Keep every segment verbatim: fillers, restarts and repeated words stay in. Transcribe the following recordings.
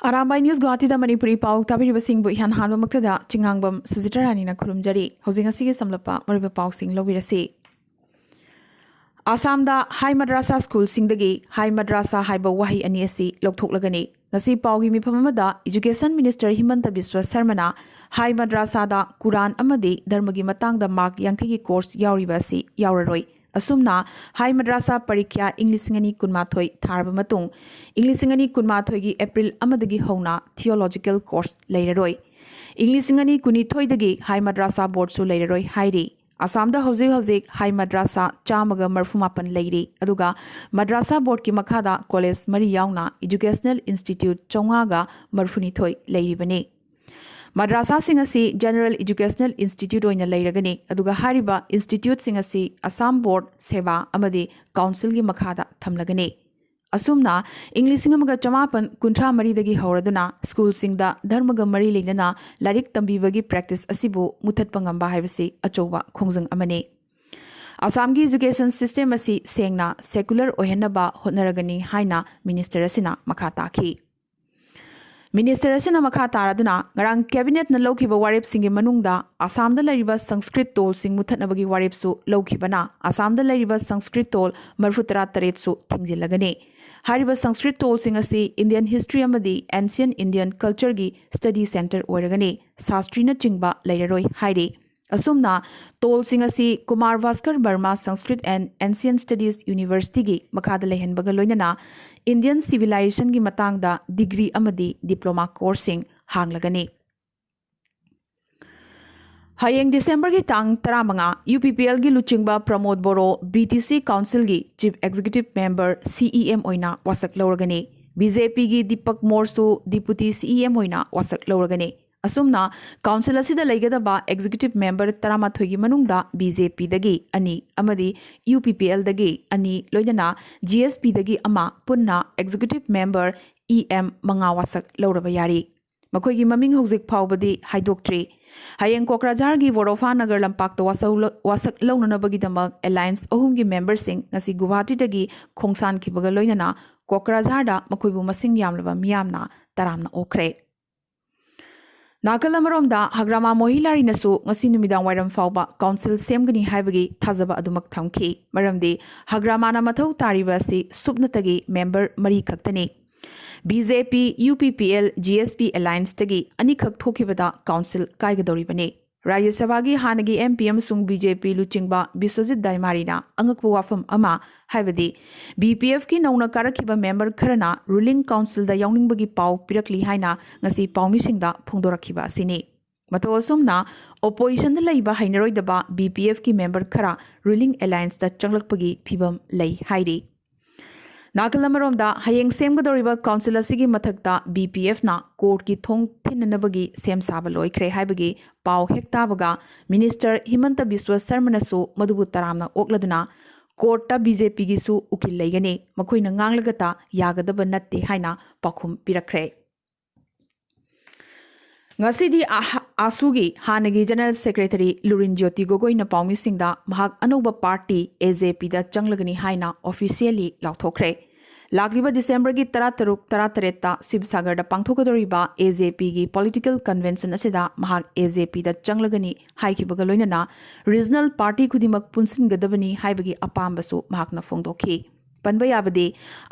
Arambai news ꯒꯨꯋꯥꯍꯥꯇꯤꯗ Manipuri ꯄꯥꯎ ꯇꯥꯕꯤꯔꯤꯕꯁꯤꯡꯕꯨ ꯏꯍꯥꯟ ꯍꯥꯟꯕꯃꯛꯇꯗ ꯆꯤꯉꯥꯡꯕꯝ ꯁꯨꯖꯤꯇꯥ ꯔꯥꯅꯤꯅ ꯈꯨꯔꯨꯝꯖꯔꯤ꯫ ꯍꯧꯖꯤꯛ ꯉꯁꯤꯒꯤ ꯁꯝꯂꯞꯄ ꯃꯔꯨꯑꯣꯏꯕ ꯄꯥꯎꯁꯤꯡ ꯂꯧꯕꯤꯔꯁꯤ꯫ ꯑꯁꯥꯝꯗ ꯍꯥꯏ ꯃꯗ꯭ꯔꯥꯁꯥ ꯁ꯭ꯀꯨꯜꯁꯤꯡꯗꯒꯤ ꯍꯥꯏ ꯃꯗ꯭ꯔꯥꯁꯥ ꯍꯥꯏꯕ ꯋꯥꯍꯩ ꯑꯅꯤ ꯑꯁꯤ ꯂꯧꯊꯣꯛꯂꯒꯅꯤ꯫ ꯉꯁꯤ ꯄꯥꯎꯒꯤ ꯃꯤꯐꯝ ꯑꯃꯗ ꯏꯖꯨꯀꯦꯁꯟ ꯃꯤꯅꯤꯁꯇꯔ ꯍꯤꯃꯟꯇ ꯕꯤꯁ꯭ꯋ ꯁꯔꯃꯅ ꯍꯥꯏ ꯃꯗ꯭ꯔꯥꯁꯥꯗ ꯀꯨꯔꯥꯟ ꯑꯃꯗꯤ ꯙꯔꯃꯒꯤ ꯃꯇꯥꯡꯗ ꯃꯥꯔꯛ ꯌꯥꯡꯈꯩꯒꯤ ꯀꯣꯔꯁ ꯌꯥꯎꯔꯤꯕ ꯑꯁꯤ ꯌꯥꯎꯔꯔꯣꯏ꯫ ꯑꯁꯨꯝꯅ ꯍꯥꯏ ꯃꯗ꯭ꯔꯥꯁꯥ ꯄꯔꯤꯈ꯭ꯌꯥ ꯏꯪ ꯂꯤꯁꯤꯡ ꯑꯅꯤ ꯀꯨꯟꯃꯥꯊꯣꯏ ꯊꯥꯔꯕ ꯃꯇꯨꯡ ꯏꯪ ꯂꯤꯁꯤꯡ ꯑꯅꯤ ꯀꯨꯟꯃꯥꯊꯣꯏꯒꯤ ꯑꯦꯄ꯭ꯔꯤꯜ ꯑꯃꯗꯒꯤ ꯍꯧꯅ ꯊꯤꯑꯣꯂꯣꯖꯤꯀꯦꯜ ꯀꯣꯔꯁ ꯂꯩꯔꯔꯣꯏ꯫ ꯏꯪ ꯂꯤꯁꯤꯡ ꯑꯅꯤ ꯀꯨꯟꯅꯤꯊꯣꯏꯗꯒꯤ ꯍꯥꯏ ꯃꯗ꯭ꯔꯥꯁꯥ ꯕꯣꯔꯗꯁꯨ ꯂꯩꯔꯔꯣꯏ ꯍꯥꯏꯔꯤ꯫ ꯑꯁꯥꯝꯗ ꯍꯧꯖꯤꯛ ꯍꯧꯖꯤꯛ ꯍꯥꯏ ꯃꯗ꯭ꯔꯥꯁꯥ ꯆꯥꯝꯃꯒ ꯃꯔꯤꯐꯨ ꯃꯥꯄꯟ ꯂꯩꯔꯤ, ꯑꯗꯨꯒ ꯃꯗ꯭ꯔꯥꯁꯥ ꯕꯣꯔꯗꯀꯤ ꯃꯈꯥꯗ ꯀꯣꯂꯦꯖ ꯃꯔꯤ ꯌꯥꯎꯅ ꯏꯖꯨꯀꯦꯁꯅꯦꯜ ꯏꯟꯁꯇꯤꯇ꯭ꯌꯨꯠ ꯆꯥꯝꯃꯉꯥꯒ ꯃꯔꯤꯐꯨꯅꯤꯊꯣꯏ ꯂꯩꯔꯤꯕꯅꯤ꯫ ꯃꯗ꯭ꯔꯥꯁꯥꯁꯤꯡ ꯑꯁꯤ ꯖꯦꯅꯔꯦꯜ ꯏꯖꯨꯀꯦꯁꯅꯦꯜ ꯏꯟꯁꯇꯤꯇ꯭ꯌꯨꯠ ꯑꯣꯏꯅ ꯂꯩꯔꯒꯅꯤ, ꯑꯗꯨꯒ ꯍꯥꯏꯔꯤꯕ ꯏꯟꯁꯇꯤꯇ꯭ꯌꯨꯠꯁꯤꯡ ꯑꯁꯤ ꯑꯁꯥꯝ ꯕꯣꯔꯗ, ꯁꯦꯕꯥ ꯑꯃꯗꯤ ꯀꯥꯎꯟꯁꯤꯜꯒꯤ ꯃꯈꯥꯗ ꯊꯝꯂꯒꯅꯤ꯫ ꯑꯁꯨꯝꯅ ꯏꯪ ꯂꯤꯁꯤꯡ ꯑꯃꯒ ꯆꯃꯥꯄꯟ ꯀꯨꯟꯊ꯭ꯔꯥ ꯃꯔꯤꯗꯒꯤ ꯍꯧꯔꯗꯨꯅ ꯁ꯭ꯀꯨꯜꯁꯤꯡꯗ ꯙꯔꯃꯒ ꯃꯔꯤ ꯂꯩꯅꯅ ꯂꯥꯏꯔꯤꯛ ꯇꯝꯕꯤꯕꯒꯤ ꯄ꯭ꯔꯦꯛꯇꯤꯁ ꯑꯁꯤꯕꯨ ꯃꯨꯊꯠꯄ ꯉꯝꯕ ꯍꯥꯏꯕꯁꯤ ꯑꯆꯧꯕ ꯈꯣꯡꯖꯪ ꯑꯃꯅꯤ꯫ ꯑꯁꯥꯝꯒꯤ ꯏꯖꯨꯀꯦꯁꯟ ꯁꯤꯁꯇꯦꯝ ꯑꯁꯤ ꯁꯦꯡꯅ ꯁꯦꯀꯨꯂꯔ ꯑꯣꯏꯍꯟꯅꯕ ꯍꯣꯠꯅꯔꯒꯅꯤ ꯍꯥꯏꯅ ꯃꯤꯅꯤꯁꯇꯔ ꯑꯁꯤꯅ ꯃꯈꯥ ꯇꯥꯈꯤ꯫ ꯃꯤꯅꯤꯁꯇꯔ ꯑꯁꯤꯅ ꯃꯈꯥ ꯇꯥꯔꯗꯨꯅ, ꯉꯔꯥꯡ ꯀꯦꯕꯤꯅꯦꯠꯅ ꯂꯧꯈꯤꯕ ꯋꯥꯔꯦꯞꯁꯤꯡꯒꯤ ꯃꯅꯨꯡꯗ ꯑꯁꯥꯝꯗ ꯂꯩꯔꯤꯕ ꯁꯪꯁꯀ꯭ꯔꯤꯠ ꯇꯣꯜꯁꯤꯡ ꯃꯨꯊꯠꯅꯕꯒꯤ ꯋꯥꯔꯦꯞꯁꯨ ꯂꯧꯈꯤꯕꯅ ꯑꯁꯥꯝꯗ ꯂꯩꯔꯤꯕ ꯁꯪꯁꯀ꯭ꯔꯤꯠ ꯇꯣꯜ ꯃꯔꯤꯐꯨꯇꯔꯥ ꯇꯔꯦꯠꯁꯨ ꯊꯤꯡꯖꯤꯜꯂꯒꯅꯤ꯫ ꯍꯥꯏꯔꯤꯕ ꯁꯪꯁꯀ꯭ꯔꯤꯠ ꯇꯣꯜꯁꯤꯡ ꯑꯁꯤ ꯏꯟꯗꯤꯌꯟ ꯍꯤꯁꯇ꯭ꯔꯤ ꯑꯃꯗꯤ ꯑꯦꯟꯁꯤꯌꯟ ꯏꯟꯗꯤꯌꯟ ꯀꯜꯆꯔꯒꯤ ꯁ꯭ꯇꯗꯤ ꯁꯦꯟꯇꯔ ꯑꯣꯏꯔꯒꯅꯤ, ꯁꯥꯁꯇ꯭ꯔꯤꯅꯆꯤꯡꯕ ꯂꯩꯔꯔꯣꯏ ꯍꯥꯏꯔꯤ꯫ ꯑꯁꯨꯝꯅ ꯇꯣꯜꯁꯤꯡ ꯑꯁꯤ ꯀꯨꯃꯥꯔ ꯚꯥꯁꯀꯔ ꯕꯔꯃꯥ ꯁꯪꯁꯀ꯭ꯔꯤꯠ ꯑꯦꯟ ꯑꯦꯟꯁꯤꯌꯟ ꯁ꯭ꯇꯗꯤꯁ ꯌꯨꯅꯤꯚꯔꯁꯤꯇꯤꯒꯤ ꯃꯈꯥꯗ ꯂꯩꯍꯟꯕꯒ ꯂꯣꯏꯅꯅ ꯏꯟꯗꯤꯌꯟ ꯁꯤꯚꯤꯂꯥꯏꯖꯦꯁꯟꯒꯤ ꯃꯇꯥꯡꯗ ꯗꯤꯒ꯭ꯔꯤ ꯑꯃꯗꯤ ꯗꯤꯄ꯭ꯂꯣꯃꯥ ꯀꯣꯔꯁꯁꯤꯡ ꯍꯥꯡꯂꯒꯅꯤ꯫ ꯍꯌꯦꯡ ꯗꯤꯁꯦꯝꯕꯔꯒꯤ ꯇꯥꯡ ꯇꯔꯥꯃꯉꯥ, ꯌꯨ ꯄꯤ ꯄꯤ ꯑꯦꯜꯒꯤ ꯂꯨꯆꯤꯡꯕ ꯄ꯭ꯔꯃꯣꯗ ꯕꯣꯔꯣ ꯕꯤ ꯇꯤ ꯁꯤ ꯀꯥꯎꯟꯁꯤꯜꯒꯤ ꯆꯤꯐ ꯑꯦꯛꯖꯤꯀ꯭ꯌꯨꯇꯤꯚ ꯃꯦꯝꯕꯔ, ꯁꯤ ꯏ ꯑꯦꯝ, ꯑꯣꯏꯅ ꯋꯥꯁꯛ ꯂꯧꯔꯒꯅꯤ꯫ ꯕꯤ ꯖꯦ ꯄꯤꯒꯤ ꯗꯤꯄꯛ ꯃꯣꯔꯁꯨ ꯗꯤꯄꯨꯇꯤ ꯁꯤ ꯏ ꯑꯦꯝ ꯑꯣꯏꯅ ꯋꯥꯁꯛ ꯂꯧꯔꯒꯅꯤ꯫ ꯑꯁꯨꯝꯅ ꯀꯥꯎꯟꯁꯤꯜ ꯑꯁꯤꯗ ꯂꯩꯒꯗꯕ ꯑꯦꯛꯖꯤꯀ꯭ꯌꯨꯇꯤꯚ ꯃꯦꯝꯕꯔ ꯇꯔꯥꯃꯥꯊꯣꯏꯒꯤ ꯃꯅꯨꯡꯗ ꯕꯤ ꯖꯦ ꯄꯤꯗꯒꯤ ꯑꯅꯤ ꯑꯃꯗꯤ ꯌꯨ ꯄꯤ ꯄꯤ ꯑꯦꯜꯗꯒꯤ ꯑꯅꯤ, ꯂꯣꯏꯅꯅ ꯖꯤ ꯑꯦꯁ ꯄꯤꯗꯒꯤ ꯑꯃ, ꯄꯨꯟꯅ ꯑꯦꯛꯖꯤꯀ꯭ꯌꯨꯇꯤꯚ ꯃꯦꯝꯕꯔ, ꯏ ꯑꯦꯝ, ꯃꯉꯥ ꯋꯥꯁꯛ ꯂꯧꯔꯕ ꯌꯥꯔꯤ꯫ ꯃꯈꯣꯏꯒꯤ ꯃꯃꯤꯡ ꯍꯧꯖꯤꯛ ꯐꯥꯎꯕꯗꯤ ꯍꯥꯏꯗꯣꯛꯇ꯭ꯔꯤ꯫ ꯍꯌꯦꯡ ꯀꯣꯀ꯭ꯔꯥꯖꯥꯔꯒꯤ ꯕꯣꯔꯣꯐꯥ ꯅꯒꯔ ꯂꯝꯄꯥꯛꯇ ꯋꯥꯁꯧ-, ꯋꯥꯁꯛ ꯂꯧꯅꯅꯕꯒꯤꯗꯃꯛ ꯑꯦꯂꯥꯌꯟꯁ ꯑꯍꯨꯝꯒꯤ ꯃꯦꯝꯕꯔꯁꯤꯡ ꯉꯁꯤ ꯒꯨꯋꯥꯍꯥꯇꯤꯗꯒꯤ ꯈꯣꯡꯁꯥꯟꯈꯤꯕꯒ ꯂꯣꯏꯅꯅ ꯀꯣꯀ꯭ꯔꯥꯖꯥꯔꯗ ꯃꯈꯣꯏꯕꯨ ꯃꯁꯤꯡ ꯌꯥꯝꯂꯕ ꯃꯤꯌꯥꯝꯅ ꯇꯔꯥꯝꯅ ꯑꯣꯛꯈ꯭ꯔꯦ꯫ ꯅꯥꯀꯜ ꯑꯃꯔꯣꯝꯗ ꯍꯒ꯭ꯔꯥꯃꯥ ꯃꯣꯍꯤꯂꯥꯔꯤꯅꯁꯨ ꯉꯁꯤ ꯅꯨꯃꯤꯗꯥꯡ ꯋꯥꯏꯔꯝ ꯐꯥꯎꯕ ꯀꯥꯎꯟꯁꯤꯜ ꯁꯦꯝꯒꯅꯤ ꯍꯥꯏꯕꯒꯤ ꯊꯥꯖꯕ ꯑꯗꯨꯃꯛ ꯊꯝꯈꯤ꯫ ꯃꯔꯝꯗꯤ ꯍꯒ꯭ꯔꯥꯃꯥꯅ ꯃꯊꯧ ꯇꯥꯔꯤꯕ ꯑꯁꯤ ꯁꯨꯞꯅꯇꯒꯤ ꯃꯦꯝꯕꯔ ꯃꯔꯤ ꯈꯛꯇꯅꯤ꯫ B J P, U P P L, G S P ꯑꯦꯂꯥꯏꯟꯁꯇꯒꯤ ꯑꯅꯤꯈꯛ ꯊꯣꯛꯈꯤꯕꯗ ꯀꯥꯎꯟꯁꯤꯜ ꯀꯥꯏꯒꯗꯧꯔꯤꯕꯅꯤ꯫ ꯔꯥꯖ꯭ꯌ ꯁꯚꯥꯒꯤ ꯍꯥꯟꯅꯒꯤ ꯑꯦꯝ ꯄꯤ ꯑꯃꯁꯨꯡ ꯕꯤ ꯖꯦ ꯄꯤ ꯂꯨꯆꯤꯡꯕ ꯕꯤꯁ꯭ꯋꯖꯤꯠ ꯗꯥꯏꯃꯥꯔꯤꯅ ꯑꯉꯛꯄ ꯋꯥꯐꯝ ꯑꯃ, ꯍꯥꯏꯕꯗꯤ ꯕꯤ ꯄꯤ ꯑꯦꯐꯀꯤ ꯅꯧꯅ ꯀꯥꯔꯛꯈꯤꯕ ꯃꯦꯝꯕꯔ ꯈꯔꯅ ꯔꯨꯂꯤꯡ ꯀꯥꯎꯟꯁꯤꯜꯗ ꯌꯥꯎꯅꯤꯡꯕꯒꯤ ꯄꯥꯎ ꯄꯤꯔꯛꯂꯤ ꯍꯥꯏꯅ ꯉꯁꯤ ꯄꯥꯎꯃꯤꯁꯤꯡꯗ ꯐꯣꯡꯗꯣꯔꯛꯈꯤꯕ ꯑꯁꯤꯅꯤ꯫ ꯃꯇꯧ ꯑꯁꯨꯝꯅ ꯑꯣꯄꯣꯖꯤꯁꯟꯗ ꯂꯩꯕ ꯍꯩꯅꯔꯣꯏꯗꯕ ꯕꯤ ꯄꯤ ꯑꯦꯐꯀꯤ ꯃꯦꯝꯕꯔ ꯈꯔ ꯔꯨꯂꯤꯡ ꯑꯦꯂꯥꯏꯟꯁꯇ ꯆꯪꯂꯛꯄꯒꯤ ꯐꯤꯚꯝ ꯂꯩ ꯍꯥꯏꯔꯤ꯫ ꯅꯥꯀꯜ ꯑꯃꯔꯣꯝꯗ, ꯍꯌꯦꯡ ꯁꯦꯝꯒꯗꯧꯔꯤꯕ ꯀꯥꯎꯟꯁꯤꯜ ꯑꯁꯤꯒꯤ ꯃꯊꯛꯇ ꯕꯤ ꯄꯤ ꯑꯦꯐꯅ ꯀꯣꯔꯠꯀꯤ ꯊꯣꯡ ꯊꯤꯟꯅꯅꯕꯒꯤ ꯁꯦꯝ ꯁꯥꯕ ꯂꯣꯏꯈ꯭ꯔꯦ ꯍꯥꯏꯕꯒꯤ ꯄꯥꯎ ꯍꯦꯛ ꯇꯥꯕꯒ ꯃꯤꯅꯤꯁꯇꯔ ꯍꯤꯃꯟꯇ ꯕꯤꯁ꯭ꯋ ꯁꯔꯃꯅꯁꯨ ꯃꯗꯨꯕꯨ ꯇꯔꯥꯝꯅ ꯑꯣꯛꯂꯗꯨꯅ, "ꯀꯣꯔꯠꯇ ꯕꯤ ꯖꯦ ꯄꯤꯒꯤꯁꯨ ꯎꯀꯤꯜ ꯂꯩꯒꯅꯤ, ꯃꯈꯣꯏꯅ ꯉꯥꯡꯂꯒꯇ ꯌꯥꯒꯗꯕ ꯅꯠꯇꯦ" ꯍꯥꯏꯅ ꯄꯥꯎꯈꯨꯝ ꯄꯤꯔꯛꯈ꯭ꯔꯦ꯫ ꯉꯁꯤꯗꯤ ꯑꯍ-, ꯑꯥꯁꯨꯒꯤ ꯍꯥꯟꯅꯒꯤ ꯖꯦꯅꯔꯦꯜ ꯁꯦꯀ꯭ꯔꯦꯇꯔꯤ ꯂꯨꯔꯤꯟ ꯖ꯭ꯌꯣꯇꯤ ꯒꯣꯒꯣꯏꯅ ꯄꯥꯎꯃꯤꯁꯤꯡꯗ ꯃꯍꯥꯛ ꯑꯅꯧꯕ ꯄꯥꯔꯇꯤ ꯑꯦ ꯖꯦ ꯄꯤꯗ ꯆꯪꯂꯒꯅꯤ ꯍꯥꯏꯅ ꯑꯣꯐꯤꯁꯤꯌꯦꯜꯂꯤ ꯂꯥꯎꯊꯣꯛꯈ꯭ꯔꯦ꯫ ꯂꯥꯛꯂꯤꯕ ꯗꯤꯁꯦꯝꯕꯔꯒꯤ ꯇꯔꯥꯇꯔꯨꯛ, ꯇꯔꯥꯇꯔꯦꯠꯇ ꯁꯤꯕꯁꯥꯒꯔꯗ ꯄꯥꯡꯊꯣꯛꯀꯗꯧꯔꯤꯕ ꯑꯦ ꯖꯦ ꯄꯤꯒꯤ ꯄꯣꯂꯤꯇꯤꯀꯦꯜ ꯀꯟꯚꯦꯟꯁꯟ ꯑꯁꯤꯗ ꯃꯍꯥꯛ ꯑꯦ ꯖꯦ ꯄꯤꯗ ꯆꯪꯂꯒꯅꯤ ꯍꯥꯏꯈꯤꯕꯒ ꯂꯣꯏꯅꯅ ꯔꯤꯖꯅꯦꯜ ꯄꯥꯔꯇꯤ ꯈꯨꯗꯤꯡꯃꯛ ꯄꯨꯟꯁꯤꯟꯒꯗꯕꯅꯤ ꯍꯥꯏꯕꯒꯤ ꯑꯄꯥꯝꯕꯁꯨ ꯃꯍꯥꯛꯅ ꯐꯣꯡꯗꯣꯛꯈꯤ꯫ ꯄꯟꯕ ꯌꯥꯕꯗꯤ,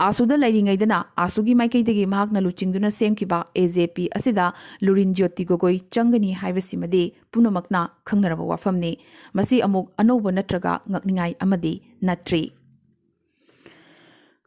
ꯑꯥꯁꯨꯗ ꯂꯩꯔꯤꯉꯩꯗꯅ ꯑꯥꯁꯨꯒꯤ ꯃꯥꯏꯀꯩꯗꯒꯤ ꯃꯍꯥꯛꯅ ꯂꯨꯆꯤꯡꯗꯨꯅ ꯁꯦꯝꯈꯤꯕ ꯑꯦ ꯖꯦ ꯄꯤ ꯑꯁꯤꯗ ꯂꯨꯔꯤꯟ ꯖ꯭ꯌꯣꯇꯤ ꯒꯣꯒꯣꯏ ꯆꯪꯒꯅꯤ ꯍꯥꯏꯕꯁꯤꯃꯗꯤ ꯄꯨꯝꯅꯃꯛꯅ ꯈꯪꯅꯔꯕ ꯋꯥꯐꯝꯅꯤ꯫ ꯃꯁꯤ ꯑꯃꯨꯛ ꯑꯅꯧꯕ ꯅꯠꯇ꯭ꯔꯒ ꯉꯛꯅꯤꯡꯉꯥꯏ ꯑꯃꯗꯤ ꯅꯠꯇ꯭ꯔꯤ꯫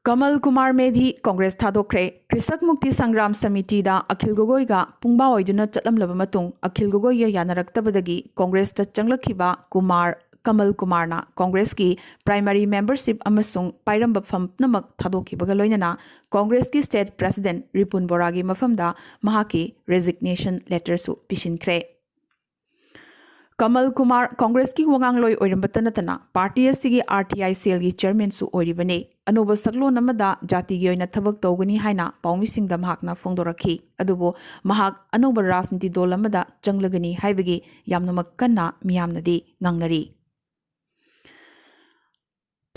ꯀꯃꯜ ꯀꯨꯃꯥꯔ ꯃꯦꯙꯤ ꯀꯣꯡꯒ꯭ꯔꯦꯁ ꯊꯥꯗꯣꯛꯈ꯭ꯔꯦ꯫ ꯀ꯭ꯔꯤꯁꯛ ꯃꯨꯛꯇꯤ ꯁꯪꯒ꯭ꯔꯥꯝ ꯁꯃꯤꯇꯤꯗ ꯑꯈꯤꯜ ꯒꯣꯒꯣꯏꯒ ꯄꯨꯡꯕꯥ ꯑꯣꯏꯗꯨꯅ ꯆꯠꯂꯝꯂꯕ ꯃꯇꯨꯡ, ꯑꯈꯤꯜ ꯒꯣꯒꯣꯏꯒ ꯌꯥꯅꯔꯛꯇꯕꯗꯒꯤ ꯀꯣꯡꯒ꯭ꯔꯦꯁꯇ ꯆꯪꯂꯛꯈꯤꯕ ꯀꯨꯃꯥꯔ, ꯀꯃꯜ ꯀꯨꯃꯥꯔꯅ ꯀꯣꯡꯒ꯭ꯔꯦꯁꯀꯤ ꯄ꯭ꯔꯥꯏꯃꯔꯤ ꯃꯦꯝꯕꯔꯁꯤꯞ ꯑꯃꯁꯨꯡ ꯄꯥꯏꯔꯝꯕ ꯐꯝ ꯄꯨꯝꯅꯃꯛ ꯊꯥꯗꯣꯛꯈꯤꯕꯒ ꯂꯣꯏꯅꯅ ꯀꯣꯡꯒ꯭ꯔꯦꯁꯀꯤ ꯁ꯭ꯇꯦꯠ ꯄ꯭ꯔꯦꯁꯤꯗꯦꯟꯠ ꯔꯤꯄꯨꯟ ꯕꯣꯔꯥꯒꯤ ꯃꯐꯝꯗ ꯃꯍꯥꯛꯀꯤ ꯔꯦꯖꯤꯒꯅꯦꯁꯟ ꯂꯦꯇꯔꯁꯨ ꯄꯤꯁꯤꯟꯈ꯭ꯔꯦ꯫ ꯀꯃꯜ ꯀꯨꯃꯥꯔ ꯀꯣꯡꯒ꯭ꯔꯦꯁꯀꯤ ꯋꯥꯉꯥꯡꯂꯣꯏ ꯑꯣꯏꯔꯝꯕꯇ ꯅꯠꯇꯅ ꯄꯥꯔꯇꯤ ꯑꯁꯤꯒꯤ ꯑꯥꯔ ꯇꯤ ꯑꯥꯏ ꯁꯦꯜꯒꯤ ꯆꯦꯌꯔꯃꯦꯟꯁꯨ ꯑꯣꯏꯔꯤꯕꯅꯤ꯫ ꯑꯅꯧꯕ ꯁꯛꯂꯣꯟ ꯑꯃꯗ ꯖꯥꯇꯤꯒꯤ ꯑꯣꯏꯅ ꯊꯕꯛ ꯇꯧꯒꯅꯤ ꯍꯥꯏꯅ ꯄꯥꯎꯃꯤꯁꯤꯡꯗ ꯃꯍꯥꯛꯅ ꯐꯣꯡꯗꯣꯔꯛꯈꯤ꯫ ꯑꯗꯨꯕꯨ ꯃꯍꯥꯛ ꯑꯅꯧꯕ ꯔꯥꯖꯅꯤꯇꯤ ꯗꯣꯜ ꯑꯃꯗ ꯆꯪꯂꯒꯅꯤ ꯍꯥꯏꯕꯒꯤ ꯌꯥꯝꯅꯃꯛ ꯀꯟꯅ ꯃꯤꯌꯥꯝꯅꯗꯤ ꯉꯥꯡꯅꯔꯤ꯫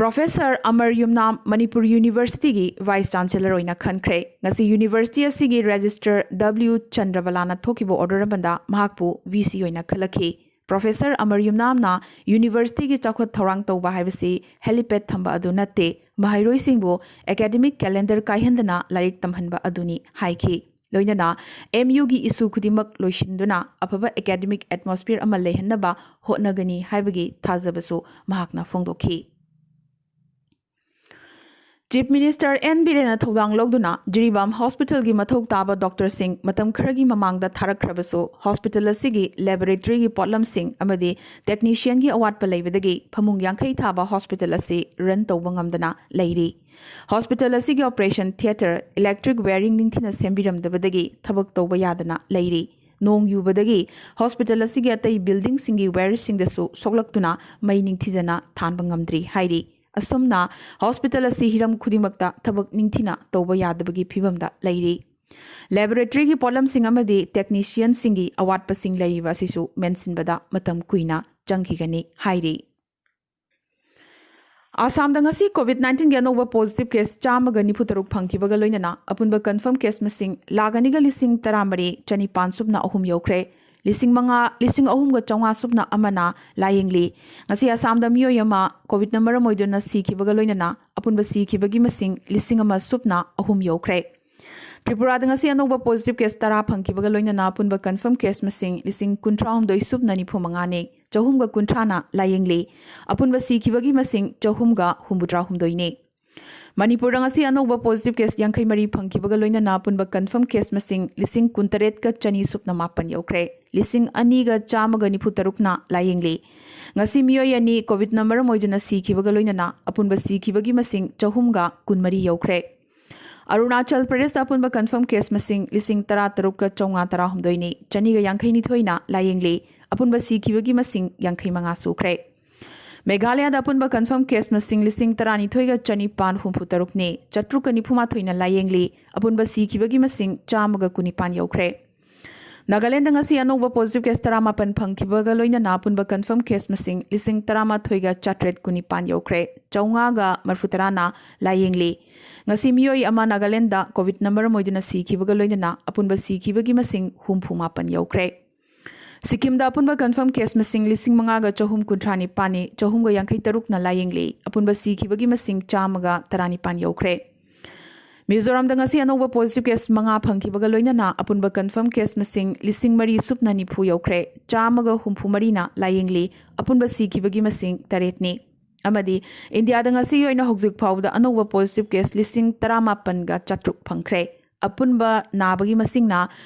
ꯄ꯭ꯔꯣꯐꯦꯁꯔ ꯑꯃꯔ ꯌꯨꯝꯅꯥꯝ ꯃꯅꯤꯄꯨꯔ ꯌꯨꯅꯤꯚꯔꯁꯤꯇꯤꯒꯤ ꯚꯥꯏꯁ ꯆꯥꯟꯁꯦꯂꯔ ꯑꯣꯏꯅ ꯈꯟꯈ꯭ꯔꯦ꯫ ꯉꯁꯤ ꯌꯨꯅꯤꯚꯔꯁꯤꯇꯤ ꯑꯁꯤꯒꯤ ꯔꯦꯖꯤꯁꯇꯔ ꯗꯕ꯭ꯂꯤꯌꯨ ꯆꯟꯗ꯭ꯔꯕꯂꯥꯅ ꯊꯣꯛꯈꯤꯕ ꯑꯣꯔꯗꯔ ꯑꯃꯗ ꯃꯍꯥꯛꯄꯨ ꯚꯤ ꯁꯤ ꯑꯣꯏꯅ ꯈꯜꯂꯛꯈꯤ꯫ ꯄ꯭ꯔꯣꯐꯦꯁꯔ ꯑꯃꯔ ꯌꯨꯝꯅꯥꯝꯅ ꯌꯨꯅꯤꯚꯔꯁꯤꯇꯤꯒꯤ ꯆꯥꯎꯈꯠ ꯊꯧꯔꯥꯡ ꯇꯧꯕ ꯍꯥꯏꯕꯁꯤ ꯍꯦꯂꯤꯄꯦꯗ ꯊꯝꯕ ꯑꯗꯨ ꯅꯠꯇꯦ, ꯃꯍꯩꯔꯣꯏꯁꯤꯡꯕꯨ ꯑꯦꯀꯥꯗꯦꯃꯤꯛ ꯀꯦꯂꯦꯟꯗꯔ ꯀꯥꯏꯍꯟꯗꯅ ꯂꯥꯏꯔꯤꯛ ꯇꯝꯍꯟꯕ ꯑꯗꯨꯅꯤ ꯍꯥꯏꯈꯤ꯫ ꯂꯣꯏꯅꯅ ꯑꯦꯝ ꯌꯨꯒꯤ ꯏꯁꯨ ꯈꯨꯗꯤꯡꯃꯛ ꯂꯣꯏꯁꯤꯟꯗꯨꯅ ꯑꯐꯕ ꯑꯦꯀꯥꯗꯦꯃꯤꯛ ꯑꯦꯠꯃꯣꯁꯐꯤꯌꯔ ꯑꯃ ꯂꯩꯍꯟꯅꯕ ꯍꯣꯠꯅꯒꯅꯤ ꯍꯥꯏꯕꯒꯤ ꯊꯥꯖꯕꯁꯨ ꯃꯍꯥꯛꯅ ꯐꯣꯡꯗꯣꯛꯈꯤ꯫ ꯆꯤꯐ ꯃꯤꯅꯤꯁꯇꯔ ꯑꯦꯟ ꯕꯤꯔꯦꯟꯅ ꯊꯧꯗꯥꯡ ꯂꯧꯗꯨꯅ ꯖꯤꯔꯤꯕꯥꯝ ꯍꯣꯁꯄꯤꯇꯥꯜꯒꯤ ꯃꯊꯧ ꯇꯥꯕ ꯗꯣꯛꯇꯔꯁꯤꯡ ꯃꯇꯝ ꯈꯔꯒꯤ ꯃꯃꯥꯡꯗ ꯊꯥꯔꯛꯈ꯭ꯔꯕꯁꯨ, ꯍꯣꯁꯄꯤꯇꯥꯜ ꯑꯁꯤꯒꯤ ꯂꯦꯕꯣꯔꯦꯇꯔꯤꯒꯤ ꯄꯣꯠꯂꯝꯁꯤꯡ ꯑꯃꯗꯤ ꯇꯦꯛꯅꯤꯁꯤꯌꯟꯒꯤ ꯑꯋꯥꯠꯄ ꯂꯩꯕꯗꯒꯤ ꯐꯃꯨꯡ ꯌꯥꯡꯈꯩ ꯊꯥꯕ ꯍꯣꯁꯄꯤꯇꯥꯜ ꯑꯁꯤ ꯔꯟ ꯇꯧꯕ ꯉꯝꯗꯅ ꯂꯩꯔꯤ꯫ ꯍꯣꯁꯄꯤꯇꯥꯜ ꯑꯁꯤꯒꯤ ꯑꯣꯄꯔꯦꯁꯟ ꯊꯤꯌꯦꯇꯔ, ꯏꯂꯦꯛꯇ꯭ꯔꯤꯛ ꯋꯥꯌꯔꯤꯡ ꯅꯤꯡꯊꯤꯅ ꯁꯦꯝꯕꯤꯔꯝꯗꯕꯗꯒꯤ ꯊꯕꯛ ꯇꯧꯕ ꯌꯥꯗꯅ ꯂꯩꯔꯤ꯫ ꯅꯣꯡ ꯌꯨꯕꯗꯒꯤ ꯍꯣꯁꯄꯤꯇꯥꯜ ꯑꯁꯤꯒꯤ ꯑꯇꯩ ꯕꯤꯜꯗꯤꯡꯁꯤꯡꯒꯤ ꯋꯥꯌꯔꯁꯤꯡꯗꯁꯨ ꯁꯣꯛꯂꯛꯇꯨꯅ ꯃꯩ ꯅꯤꯡꯊꯤꯖꯅ ꯊꯥꯟꯕ ꯉꯝꯗ꯭ꯔꯤ ꯍꯥꯏꯔꯤ꯫ ꯑꯁꯨꯝꯅ ꯍꯣꯁꯄꯤꯇꯥꯜ ꯑꯁꯤ ꯍꯤꯔꯝ ꯈꯨꯗꯤꯡꯃꯛꯇ ꯊꯕꯛ ꯅꯤꯡꯊꯤꯅ ꯇꯧꯕ ꯌꯥꯗꯕꯒꯤ ꯐꯤꯕꯝꯗ ꯂꯩꯔꯤ꯫ ꯂꯦꯕꯣꯔꯦꯇꯔꯤꯒꯤ ꯄꯣꯠꯂꯝꯁꯤꯡ ꯑꯃꯗꯤ ꯇꯦꯛꯅꯤꯁꯤꯌꯟꯁꯤꯡꯒꯤ ꯑꯋꯥꯠꯄꯁꯤꯡ ꯂꯩꯔꯤꯕ ꯑꯁꯤꯁꯨ ꯃꯦꯟꯁꯤꯟꯕꯗ ꯃꯇꯝ ꯀꯨꯏꯅ ꯆꯪꯈꯤꯒꯅꯤ ꯍꯥꯏꯔꯤ꯫ ꯑꯁꯥꯝꯗ ꯉꯁꯤ ꯀꯣꯚꯤꯗ ꯅꯥꯏꯟꯇꯤꯟꯒꯤ ꯑꯅꯧꯕ ꯄꯣꯖꯤꯇꯤꯚ ꯀꯦꯁ ꯆꯥꯝꯃꯒ ꯅꯤꯐꯨ ꯇꯔꯨꯛ ꯐꯪꯈꯤꯕꯒ ꯂꯣꯏꯅꯅ ꯑꯄꯨꯟꯕ ꯀꯟꯐꯥꯔꯝ ꯀꯦꯁ ꯃꯁꯤꯡ ꯂꯥꯈ ꯑꯅꯤꯒ ꯂꯤꯁꯤꯡ ꯇꯔꯥꯃꯔꯤ ꯆꯅꯤꯄꯥꯟ ꯁꯨꯞꯅ ꯑꯍꯨꯝ ꯌꯧꯈ꯭ꯔꯦ꯫ ꯂꯤꯁꯤꯡ ꯃꯉꯥ, ꯂꯤꯁꯤꯡ ꯑꯍꯨꯝꯒ ꯆꯥꯝꯃꯉꯥ ꯁꯨꯞꯅ ꯑꯃꯅ ꯂꯥꯌꯦꯡꯂꯤ꯫ ꯉꯁꯤ ꯑꯁꯥꯝꯗ ꯃꯤꯑꯣꯏ ꯑꯃ ꯀꯣꯚꯤꯗꯅ ꯃꯔꯝ ꯑꯣꯏꯗꯨꯅ ꯁꯤꯈꯤꯕꯒ ꯂꯣꯏꯅꯅ ꯑꯄꯨꯟꯕ ꯁꯤꯈꯤꯕꯒꯤ ꯃꯁꯤꯡ ꯂꯤꯁꯤꯡ ꯑꯃ ꯁꯨꯞꯅ ꯑꯍꯨꯝ ꯌꯧꯈ꯭ꯔꯦ꯫ ꯇ꯭ꯔꯤꯄꯨꯔꯥꯗ ꯉꯁꯤ ꯑꯅꯧꯕ ꯄꯣꯖꯤꯇꯤꯚ ꯀꯦꯁ ꯇꯔꯥ ꯐꯪꯈꯤꯕꯒ ꯂꯣꯏꯅꯅ ꯑꯄꯨꯟꯕ ꯀꯟꯐꯥꯔꯝ ꯀꯦꯁ ꯃꯁꯤꯡ ꯂꯤꯁꯤꯡ ꯀꯨꯟꯊ꯭ꯔꯥꯍꯨꯝꯗꯣꯏ ꯁꯨꯞꯅ ꯅꯤꯐꯨ ꯃꯉꯥꯅꯤ꯫ ꯆꯍꯨꯝꯒ ꯀꯨꯟꯊ꯭ꯔꯥꯅ ꯂꯥꯌꯦꯡꯂꯤ꯫ ꯑꯄꯨꯟꯕ ꯁꯤꯈꯤꯕꯒꯤ ꯃꯁꯤꯡ ꯆꯍꯨꯝꯒ ꯍꯨꯝꯐꯨꯇꯔꯥꯍꯨꯝꯗꯣꯏꯅꯤ꯫ ꯃꯅꯤꯄꯨꯔꯗ ꯉꯁꯤ ꯑꯅꯧꯕ ꯄꯣꯖꯤꯇꯤꯚ ꯀꯦꯁ ꯌꯥꯡꯈꯩ ꯃꯔꯤ ꯐꯪꯈꯤꯕꯒ ꯂꯣꯏꯅꯅ ꯑꯄꯨꯟꯕ ꯀꯟꯐꯥꯔꯝ ꯀꯦꯁ ꯃꯁꯤꯡ ꯂꯤꯁꯤꯡ ꯀꯨꯟꯇꯔꯦꯠꯀ ꯆꯅꯤ ꯁꯨꯞꯅ ꯃꯥꯄꯟ ꯌꯧꯈ꯭ꯔꯦ꯫ ꯂꯤꯁꯤꯡ ꯑꯅꯤꯒ ꯆꯥꯝꯃꯒ ꯅꯤꯐꯨ ꯇꯔꯨꯛꯅ ꯂꯥꯌꯦꯡꯂꯤ꯫ ꯉꯁꯤ ꯃꯤꯑꯣꯏ ꯑꯅꯤ ꯀꯣꯚꯤꯗꯅ ꯃꯔꯝ ꯑꯣꯏꯗꯨꯅ ꯁꯤꯈꯤꯕꯒ ꯂꯣꯏꯅꯅ ꯑꯄꯨꯟꯕ ꯁꯤꯈꯤꯕꯒꯤ ꯃꯁꯤꯡ ꯆꯍꯨꯝꯒ ꯀꯨꯟꯃꯔꯤ ꯌꯧꯈ꯭ꯔꯦ꯫ ꯑꯔꯨꯅꯥꯆꯜ ꯄ꯭ꯔꯗꯦꯁꯇ ꯑꯄꯨꯟꯕ ꯀꯟꯐꯥꯔꯝ ꯀꯦꯁ ꯃꯁꯤꯡ ꯂꯤꯁꯤꯡ ꯇꯔꯥ ꯇꯔꯨꯛꯀ ꯆꯥꯝꯃꯉꯥ ꯇꯔꯥꯍꯨꯝꯗꯣꯏꯅꯤ, ꯆꯅꯤꯒ ꯌꯥꯡꯈꯩ ꯅꯤꯊꯣꯏꯅ ꯂꯥꯌꯦꯡꯂꯤ꯫ ꯑꯄꯨꯟꯕ ꯁꯤꯈꯤꯕꯒꯤ ꯃꯁꯤꯡ ꯌꯥꯡꯈꯩ ꯃꯉꯥ ꯁꯨꯈ꯭ꯔꯦ꯫ ꯃꯦꯘꯥꯂꯌꯥꯗ ꯑꯄꯨꯟꯕ ꯀꯟꯐꯥꯔꯝ ꯀꯦꯁ ꯃꯁꯤꯡ ꯂꯤꯁꯤꯡ ꯇꯔꯥꯅꯤꯊꯣꯏꯒ ꯆꯅꯤꯄꯥꯟ ꯍꯨꯝꯐꯨ ꯇꯔꯨꯛꯅꯤ, ꯆꯥꯇ꯭ꯔꯨꯛꯀ ꯅꯤꯐꯨ ꯃꯥꯊꯣꯏꯅ ꯂꯥꯌꯦꯡꯂꯤ꯫ ꯑꯄꯨꯟꯕ ꯁꯤꯈꯤꯕꯒꯤ ꯃꯁꯤꯡ ꯆꯥꯝꯃꯒ ꯀꯨꯟꯅꯤꯄꯥꯟ ꯌꯧꯈ꯭ꯔꯦ꯫ ꯅꯥꯒꯥꯂꯦꯟꯗ ꯉꯁꯤ ꯑꯅꯧꯕ positive case ꯇꯔꯥꯃꯥꯄꯟ ꯐꯪꯈꯤꯕꯒ ꯂꯣꯏꯅꯅ ꯑꯄꯨꯟꯕ confirm case ꯃꯁꯤꯡ ꯂꯤꯁꯤꯡ ꯇꯔꯥꯃꯥꯊꯣꯏꯒ ꯆꯥꯇ꯭ꯔꯦꯠ ꯀꯨꯟꯅꯤꯄꯥꯟ ꯌꯧꯈ꯭ꯔꯦ꯫ ꯆꯥꯝꯃꯉꯥꯒ ꯃꯔꯤꯐꯨꯇꯔꯥꯅ ꯂꯥꯌꯦꯡꯂꯤ꯫ ꯉꯁꯤ ꯃꯤꯑꯣꯏ ꯑꯃ ꯅꯥꯒꯥꯂꯦꯟꯗ COVID ꯅꯝꯕꯔ ꯑꯃ ꯑꯣꯏꯗꯨꯅ ꯁꯤꯈꯤꯕꯒ ꯂꯣꯏꯅꯅ ꯑꯄꯨꯟꯕ ꯁꯤꯈꯤꯕꯒꯤ ꯃꯁꯤꯡ ꯍꯨꯝꯐꯨ ꯃꯥꯄꯟ ꯌꯧꯈ꯭ꯔꯦ꯫ ꯁꯤꯛꯀꯤꯝꯗ ꯑꯄꯨꯟꯕ confirm case ꯃꯁꯤꯡ ꯂꯤꯁꯤꯡ ꯃꯉꯥꯒ ꯆꯍꯨꯝ ꯀꯨꯟꯊ꯭ꯔꯥ ꯅꯤꯄꯥꯟꯅꯤ, ꯆꯍꯨꯝꯒ ꯌꯥꯡꯈꯩ ꯇꯔꯨꯛꯅ ꯂꯥꯌꯦꯡꯂꯤ꯫ ꯑꯄꯨꯟꯕ ꯁꯤꯈꯤꯕꯒꯤ ꯃꯁꯤꯡ ꯆꯥꯝꯃꯒ ꯇꯔꯥꯅꯤꯄꯥꯟ ꯌꯧꯈ꯭ꯔꯦ꯫ ꯃꯤꯖꯣꯔꯥꯝꯗ ꯉꯁꯤ ꯑꯅꯧꯕ positive case ꯃꯉꯥ ꯐꯪꯈꯤꯕꯒ ꯂꯣꯏꯅꯅ ꯑꯄꯨꯟꯕ confirm case ꯃꯁꯤꯡ ꯂꯤꯁꯤꯡ ꯃꯔꯤ ꯁꯨꯞꯅ ꯅꯤꯐꯨ ꯌꯧꯈ꯭ꯔꯦ꯫ ꯆꯥꯝꯃꯒ ꯍꯨꯝꯐꯨ ꯃꯔꯤꯅ ꯂꯥꯌꯦꯡꯂꯤ꯫ ꯑꯄꯨꯟꯕ ꯁꯤꯈꯤꯕꯒꯤ ꯃꯁꯤꯡ ꯇꯔꯦꯠꯅꯤ꯫ ꯑꯃꯗꯤ ꯏꯟꯗꯤꯌꯥꯗ ꯉꯁꯤꯒꯤ ꯑꯣꯏꯅ ꯍꯧꯖꯤꯛ ꯐꯥꯎꯕꯗ ꯑꯅꯧꯕ positive case ꯂꯤꯁꯤꯡ ꯇꯔꯥꯃꯥꯄꯟꯒ ꯆꯥꯇ꯭ꯔꯨꯛ ꯐꯪꯈ꯭ꯔꯦ꯫ ꯑꯄꯨꯟꯕ ꯅꯥꯕꯒꯤ ꯃꯁꯤꯡꯅ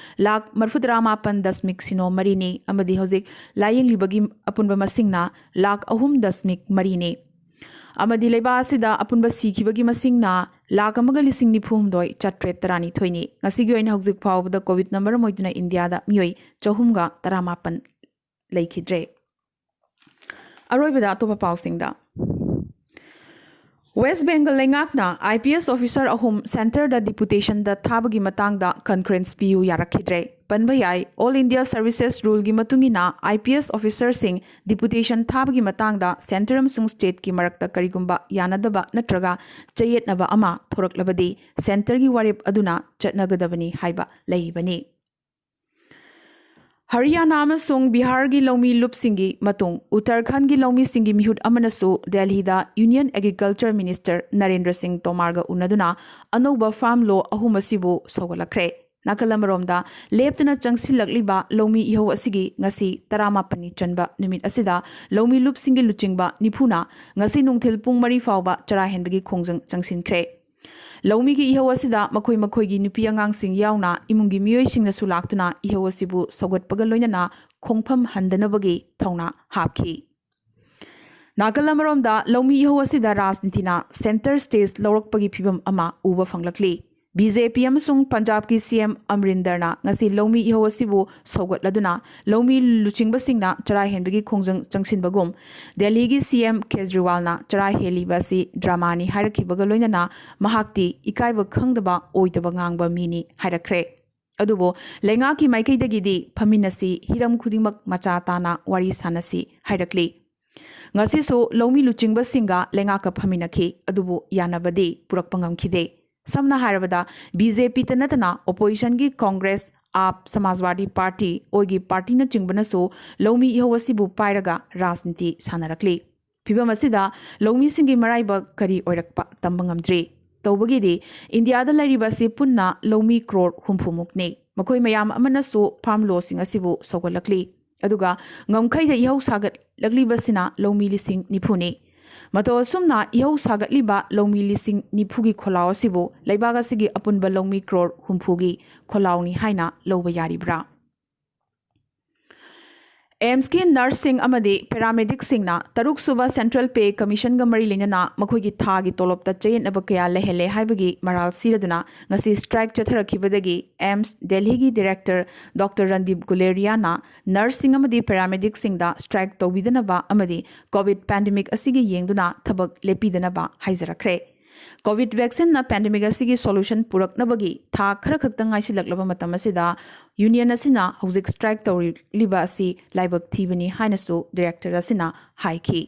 ꯂꯥꯈ ꯃꯔꯤꯐꯨꯇꯔꯥ ꯃꯥꯄꯟ ꯗꯁꯃꯤꯛ ꯁꯤꯅꯣ ꯃꯔꯤꯅꯤ, ꯑꯃꯗꯤ ꯍꯧꯖꯤꯛ ꯂꯥꯌꯦꯡꯂꯤꯕꯒꯤ ꯑꯄꯨꯟꯕ ꯃꯁꯤꯡꯅ ꯂꯥꯈ ꯑꯍꯨꯝ ꯗꯁꯃꯤꯛ ꯃꯔꯤꯅꯤ꯫ ꯑꯃꯗꯤ ꯂꯩꯕꯥꯛ ꯑꯁꯤꯗ ꯑꯄꯨꯟꯕ ꯁꯤꯈꯤꯕꯒꯤ ꯃꯁꯤꯡꯅ ꯂꯥꯈ ꯑꯃꯒ ꯂꯤꯁꯤꯡ ꯅꯤꯐꯨ ꯍꯨꯝꯗꯣꯏ ꯆꯥꯇ꯭ꯔꯦꯠ ꯇꯔꯥꯅꯤꯊꯣꯏꯅꯤ꯫ ꯉꯁꯤꯒꯤ ꯑꯣꯏꯅ ꯍꯧꯖꯤꯛ ꯐꯥꯎꯕꯗ COVID ꯅꯝꯕꯔ ꯑꯃ ꯑꯣꯏꯗꯨꯅ ꯏꯟꯗꯤꯌꯥꯗ ꯃꯤꯑꯣꯏ ꯆꯍꯨꯝꯒ ꯇꯔꯥꯃꯥꯄꯟ ꯂꯩꯈꯤꯗ꯭ꯔꯦ꯫ ꯑꯔꯣꯏꯕꯗ ꯑꯇꯣꯞꯄ ꯄꯥꯎꯁꯤꯡꯗ꯫ West Bengal ꯂꯩꯉꯥꯛꯅ IPS officer ꯑꯍꯨꯝ centreꯗ deputationꯗ ꯊꯥꯕꯒꯤ ꯃꯇꯥꯡꯗ concurrence ꯄꯤꯌꯨ ꯌꯥꯔꯛꯈꯤꯗ꯭ꯔꯦ꯫ ꯄꯟꯕ ꯌꯥꯏ, All India Services Ruleꯒꯤ ꯃꯇꯨꯡ ꯏꯟꯅ IPS officerꯁꯤꯡ deputation ꯊꯥꯕꯒꯤ ꯃꯇꯥꯡꯗ centre ꯑꯃꯁꯨꯡ stateꯀꯤ ꯃꯔꯛꯇ ꯀꯔꯤꯒꯨꯝꯕ ꯌꯥꯅꯗꯕ ꯅꯠꯇ꯭ꯔꯒ ꯆꯌꯦꯠꯅꯕ ꯑꯃ ꯊꯣꯔꯛꯂꯕꯗꯤ centreꯒꯤ ꯋꯥꯔꯦꯞ ꯑꯗꯨꯅ ꯆꯠꯅꯒꯗꯕꯅꯤ ꯍꯥꯏꯕ ꯂꯩꯔꯤꯕꯅꯤ꯫ ꯍꯔꯤꯌꯥꯅꯥ ꯑꯃꯁꯨꯡ ꯕꯤꯍꯥꯔꯒꯤ ꯂꯧꯃꯤ ꯂꯨꯞꯁꯤꯡꯒꯤ ꯃꯇꯨꯡ ꯎꯠꯇꯔꯈꯟꯗꯒꯤ ꯂꯧꯃꯤꯁꯤꯡꯒꯤ ꯃꯤꯍꯨꯠ ꯑꯃꯅꯁꯨ ꯗꯦꯜꯍꯤꯗ Union Agriculture Minister ꯅꯔꯦꯟꯗ꯭ꯔ ꯁꯤꯡ ꯇꯣꯃꯥꯔꯒ ꯎꯅꯗꯨꯅ ꯑꯅꯧꯕ farm law ꯑꯍꯨꯝ ꯑꯁꯤꯕꯨ ꯁꯧꯒꯠꯂꯛꯈ꯭ꯔꯦ꯫ ꯅꯥꯀꯜ ꯑꯃꯔꯣꯝꯗ, ꯂꯦꯞꯇꯅ ꯆꯪꯁꯤꯜꯂꯛꯂꯤꯕ ꯂꯧꯃꯤ ꯏꯍꯧ ꯑꯁꯤꯒꯤ ꯉꯁꯤ ꯇꯔꯥꯃꯥꯄꯟꯅꯤ ꯆꯟꯕ ꯅꯨꯃꯤꯠ ꯑꯁꯤꯗ ꯂꯧꯃꯤ ꯂꯨꯞꯁꯤꯡꯒꯤ ꯂꯨꯆꯤꯡꯕ ꯅꯤꯐꯨꯅ ꯉꯁꯤ ꯅꯨꯡꯊꯤꯜ ꯄꯨꯡ ꯃꯔꯤ ꯐꯥꯎꯕ ꯆꯔꯥ ꯍꯦꯟꯕꯒꯤ ꯈꯣꯡꯖꯪ ꯆꯪꯁꯤꯟꯈ꯭ꯔꯦ꯫ ꯂꯧꯃꯤꯒꯤ ꯏꯍꯧ ꯑꯁꯤꯗ ꯃꯈꯣꯏ ꯃꯈꯣꯏꯒꯤ ꯅꯨꯄꯤ ꯑꯉꯥꯡꯁꯤꯡ ꯌꯥꯎꯅ ꯏꯃꯨꯡꯒꯤ ꯃꯤꯑꯣꯏꯁꯤꯡꯅꯁꯨ ꯂꯥꯛꯇꯨꯅ ꯏꯍꯧ ꯑꯁꯤꯕꯨ ꯁꯧꯒꯠꯄꯒ ꯂꯣꯏꯅꯅ ꯈꯣꯡꯐꯝ ꯍꯟꯗꯅꯕꯒꯤ ꯊꯧꯅꯥ ꯍꯥꯞꯈꯤ꯫ ꯅꯥꯀꯜ ꯑꯃꯔꯣꯝꯗ, ꯂꯧꯃꯤ ꯏꯍꯧ ꯑꯁꯤꯗ ꯔꯥꯖꯅꯤꯇꯤꯅ centre stage ꯂꯧꯔꯛꯄꯒꯤ ꯐꯤꯚꯝ ꯑꯃ ꯎꯕ ꯐꯪꯂꯛꯂꯤ꯫ BJP ꯑꯃꯁꯨꯡ ꯄꯟꯖꯥꯕꯀꯤ CM ꯑꯃꯔꯤꯟꯗꯔꯅ ꯉꯁꯤ ꯂꯧꯃꯤ ꯏꯍꯧ ꯑꯁꯤꯕꯨ ꯁꯧꯒꯠꯂꯗꯨꯅ ꯂꯧꯃꯤ ꯂꯨꯆꯤꯡꯕꯁꯤꯡꯅ ꯆꯔꯥ ꯍꯦꯟꯕꯒꯤ ꯈꯣꯡꯖꯪ ꯆꯪꯁꯤꯟꯕꯒꯨꯝ, ꯗꯦꯜꯂꯤꯒꯤ CM ꯀꯦꯖꯔꯤꯋꯥꯜꯅ ꯆꯔꯥ ꯍꯦꯜꯂꯤꯕ ꯑꯁꯤ dramaꯅꯤ ꯍꯥꯏꯔꯛꯈꯤꯕꯒ ꯂꯣꯏꯅꯅ ꯃꯍꯥꯛꯇꯤ ꯏꯀꯥꯏꯕ ꯈꯪꯗꯕ ꯑꯣꯏꯗꯕ ꯉꯥꯡꯕ ꯃꯤꯅꯤ ꯍꯥꯏꯔꯛꯈ꯭ꯔꯦ꯫ ꯑꯗꯨꯕꯨ ꯂꯩꯉꯥꯛꯀꯤ ꯃꯥꯏꯀꯩꯗꯒꯤꯗꯤ ꯐꯝꯃꯤꯟꯅꯁꯤ, ꯍꯤꯔꯝ ꯈꯨꯗꯤꯡꯃꯛ ꯃꯆꯥ ꯇꯥꯅ ꯋꯥꯔꯤ ꯁꯥꯟꯅꯁꯤ ꯍꯥꯏꯔꯛꯂꯤ꯫ ꯉꯁꯤꯁꯨ ꯂꯧꯃꯤ ꯂꯨꯆꯤꯡꯕꯁꯤꯡꯒ ꯂꯩꯉꯥꯛꯀ ꯐꯝꯃꯤꯟꯅꯈꯤ, ꯑꯗꯨꯕꯨ ꯌꯥꯅꯕꯗꯤ ꯄꯨꯔꯛꯄ ꯉꯝꯈꯤꯗꯦ꯫ ꯁꯝꯅ ꯍꯥꯏꯔꯕꯗ, ꯕꯤ ꯖꯦ ꯄꯤꯇ ꯅꯠꯇꯅ oppositionꯒꯤ ꯀꯣꯡꯒ꯭ꯔꯦꯁ, ꯑꯥꯞ, ꯁꯃꯥꯖꯋꯥꯗꯤ ꯄꯥꯔꯇꯤ, ꯑꯣꯏꯒꯤ ꯄꯥꯔꯇꯤꯅꯆꯤꯡꯕꯅꯁꯨ ꯂꯧꯃꯤ ꯏꯍꯧ ꯑꯁꯤꯕꯨ ꯄꯥꯏꯔꯒ ꯔꯥꯖꯅꯤꯇꯤ ꯁꯥꯟꯅꯔꯛꯂꯤ꯫ ꯐꯤꯚꯝ ꯑꯁꯤꯗ ꯂꯧꯃꯤꯁꯤꯡꯒꯤ ꯃꯔꯥꯏꯕꯛ ꯀꯔꯤ ꯑꯣꯏꯔꯛꯄ ꯇꯝꯕ ꯉꯝꯗ꯭ꯔꯤ꯫ ꯇꯧꯕꯒꯤꯗꯤ ꯏꯟꯗꯤꯌꯥꯗ ꯂꯩꯔꯤꯕ ꯑꯁꯤ ꯄꯨꯟꯅ ꯂꯧꯃꯤ ꯀ꯭ꯔꯣꯔ ꯍꯨꯝꯐꯨ ꯃꯨꯛꯅꯤ꯫ ꯃꯈꯣꯏ ꯃꯌꯥꯝ ꯑꯃꯅꯁꯨ ꯐꯥꯔꯝ ꯂꯣꯁꯤꯡ ꯑꯁꯤꯕꯨ ꯁꯧꯒꯠꯂꯛꯂꯤ꯫ ꯑꯗꯨꯒ ꯉꯝꯈꯩꯗ ꯏꯍꯧ ꯁꯥꯒꯠꯂꯛꯂꯤꯕꯁꯤꯅ ꯂꯧꯃꯤ ꯂꯤꯁꯤꯡ ꯅꯤꯐꯨꯅꯤ꯫ ꯃꯇꯧ ꯑꯁꯨꯝꯅ ꯏꯍꯧ ꯁꯥꯒꯠꯂꯤꯕ ꯂꯧꯃꯤ ꯂꯤꯁꯤꯡ ꯅꯤꯐꯨꯒꯤ ꯈꯣꯜꯂꯥꯎ ꯑꯁꯤꯕꯨ ꯂꯩꯕꯥꯛ ꯑꯁꯤꯒꯤ ꯑꯄꯨꯟꯕ ꯂꯧꯃꯤ ꯀ꯭ꯔꯣꯔ ꯍꯨꯝꯐꯨꯒꯤ ꯈꯣꯜꯂꯥꯎꯅꯤ ꯍꯥꯏꯅ ꯂꯧꯕ ꯌꯥꯔꯤꯕ꯭ꯔꯥ? ꯑꯦꯝꯁꯀꯤ ꯅꯔꯁꯁꯤꯡ ꯑꯃꯗꯤ ꯄꯦꯔꯥꯃꯦꯗꯤꯛꯁꯤꯡꯅ ꯇꯔꯨꯛ ꯁꯨꯕ ꯁꯦꯟꯇ꯭ꯔꯦꯜ ꯄꯦ ꯀꯃꯤꯁꯟꯒ ꯃꯔꯤ ꯂꯩꯅꯅ ꯃꯈꯣꯏꯒꯤ ꯊꯥꯒꯤ ꯇꯣꯂꯣꯞꯇ ꯆꯌꯦꯠꯅꯕ ꯀꯌꯥ ꯂꯩꯍꯜꯂꯦ ꯍꯥꯏꯕꯒꯤ ꯃꯔꯥꯜ ꯁꯤꯔꯗꯨꯅ ꯉꯁꯤ strike ꯆꯠꯊꯔꯛꯈꯤꯕꯗꯒꯤ AIMS ꯗꯦꯜꯍꯤꯒꯤ director doctor Randeep ꯒꯨꯂꯦꯔꯤꯌꯥꯅ ꯅꯔꯁꯁꯤꯡ ꯑꯃꯗꯤ ꯄꯦꯔꯥꯃꯦꯗꯤꯛꯁꯤꯡꯗ ꯁ꯭ꯇ꯭ꯔꯥꯏꯛ ꯇꯧꯕꯤꯗꯅꯕ ꯑꯃꯗꯤ ꯀꯣꯚꯤꯗ ꯄꯦꯟꯗꯦꯃꯤꯛ ꯑꯁꯤꯒꯤ ꯌꯦꯡꯗꯨꯅ ꯊꯕꯛ ꯂꯦꯞꯄꯤꯗꯅꯕ ꯍꯥꯏꯖꯔꯛꯈ꯭ꯔꯦ꯫ ꯀꯣꯚꯤꯗ ꯚꯦꯛꯁꯤꯟꯅ ꯄꯦꯟꯗꯦꯃꯤꯛ ꯑꯁꯤꯒꯤ ꯁꯣꯂꯨꯁꯟ ꯄꯨꯔꯛꯅꯕꯒꯤ ꯊꯥ ꯈꯔꯈꯛꯇ ꯉꯥꯏꯁꯤꯜꯂꯛꯂꯕ ꯃꯇꯝ ꯑꯁꯤꯗ ꯌꯨꯅꯤꯌꯟ ꯑꯁꯤꯅ ꯍꯧꯖꯤꯛ ꯁ꯭ꯇ꯭ꯔꯥꯏꯛ ꯇꯧꯔꯤꯕ ꯑꯁꯤ ꯂꯥꯏꯕꯛ ꯊꯤꯕꯅꯤ ꯍꯥꯏꯅꯁꯨ ꯗꯤꯔꯦꯛꯇꯔ ꯑꯁꯤꯅ ꯍꯥꯏꯈꯤ꯫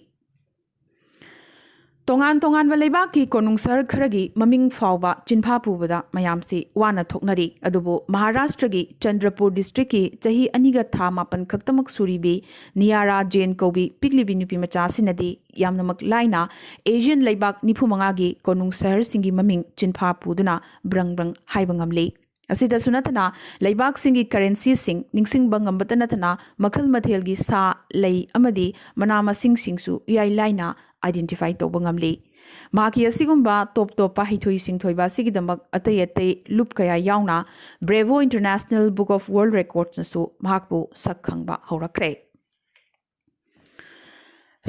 ꯇꯣꯉꯥꯟ ꯇꯣꯉꯥꯟꯕ ꯂꯩꯕꯥꯛꯀꯤ ꯀꯣꯅꯨꯡ ꯁꯍꯔ ꯈꯔꯒꯤ ꯃꯃꯤꯡ ꯐꯥꯎꯕ ꯆꯤꯟꯐꯥ ꯄꯨꯕꯗ ꯃꯌꯥꯝꯁꯤ ꯋꯥꯅ ꯊꯣꯛꯅꯔꯤ꯫ ꯑꯗꯨꯕꯨ ꯃꯍꯥꯔꯥꯁꯇ꯭ꯔꯒꯤ ꯆꯟꯗ꯭ꯔꯄꯨꯔ ꯗꯤꯁꯇ꯭ꯔꯤꯛꯀꯤ ꯆꯍꯤ ꯑꯅꯤꯒ ꯊꯥ ꯃꯥꯄꯟ ꯈꯛꯇꯃꯛ ꯁꯨꯔꯤꯕꯤ ꯅꯤꯌꯥꯔꯥ ꯖꯦꯟ ꯀꯧꯕꯤ ꯄꯤꯛꯂꯤꯕꯤ ꯅꯨꯄꯤ ꯃꯆꯥ ꯑꯁꯤꯅꯗꯤ ꯌꯥꯝꯅꯃꯛ ꯂꯥꯏꯅ ꯑꯦꯁꯤꯌꯥꯟ ꯂꯩꯕꯥꯛ ꯅꯤꯐꯨ ꯃꯉꯥꯒꯤ ꯀꯣꯅꯨꯡ ꯁꯍꯔꯁꯤꯡꯒꯤ ꯃꯃꯤꯡ ꯆꯤꯟꯐꯥ ꯄꯨꯗꯨꯅ ꯕ꯭ꯔꯪ ꯕ꯭ꯔꯪ ꯍꯥꯏꯕ ꯉꯝꯂꯤ꯫ ꯑꯁꯤꯗꯁꯨ ꯅꯠꯇꯅ ꯂꯩꯕꯥꯛꯁꯤꯡꯒꯤ ꯀꯔꯦꯟꯁꯤꯁꯤꯡ ꯅꯤꯡꯁꯤꯡꯕ ꯉꯝꯕꯇ ꯅꯠꯇꯅ ꯃꯈꯜ ꯃꯊꯦꯜꯒꯤ ꯁꯥ, ꯂꯩ ꯑꯃꯗꯤ ꯃꯅꯥ ꯃꯁꯤꯡꯁꯤꯡꯁꯨ ꯏꯔꯥꯏ ꯂꯥꯏꯅ ꯑꯥꯏꯗꯦꯟꯇꯤꯐꯥꯏ ꯇꯧꯕ ꯉꯝꯂꯤ꯫ ꯃꯍꯥꯛꯀꯤ ꯑꯁꯤꯒꯨꯝꯕ ꯇꯣꯞ ꯇꯣꯞꯄ ꯍꯩꯊꯣꯏ ꯁꯤꯡꯊꯣꯏꯕ ꯑꯁꯤꯒꯤꯗꯃꯛ ꯑꯇꯩ ꯑꯇꯩ ꯂꯨꯞ ꯀꯌꯥ ꯌꯥꯎꯅ Bravo International Book of World Recordsꯅꯁꯨ ꯃꯍꯥꯛꯄꯨ ꯁꯛ ꯈꯪꯕ ꯍꯧꯔꯛꯈ꯭ꯔꯦ꯫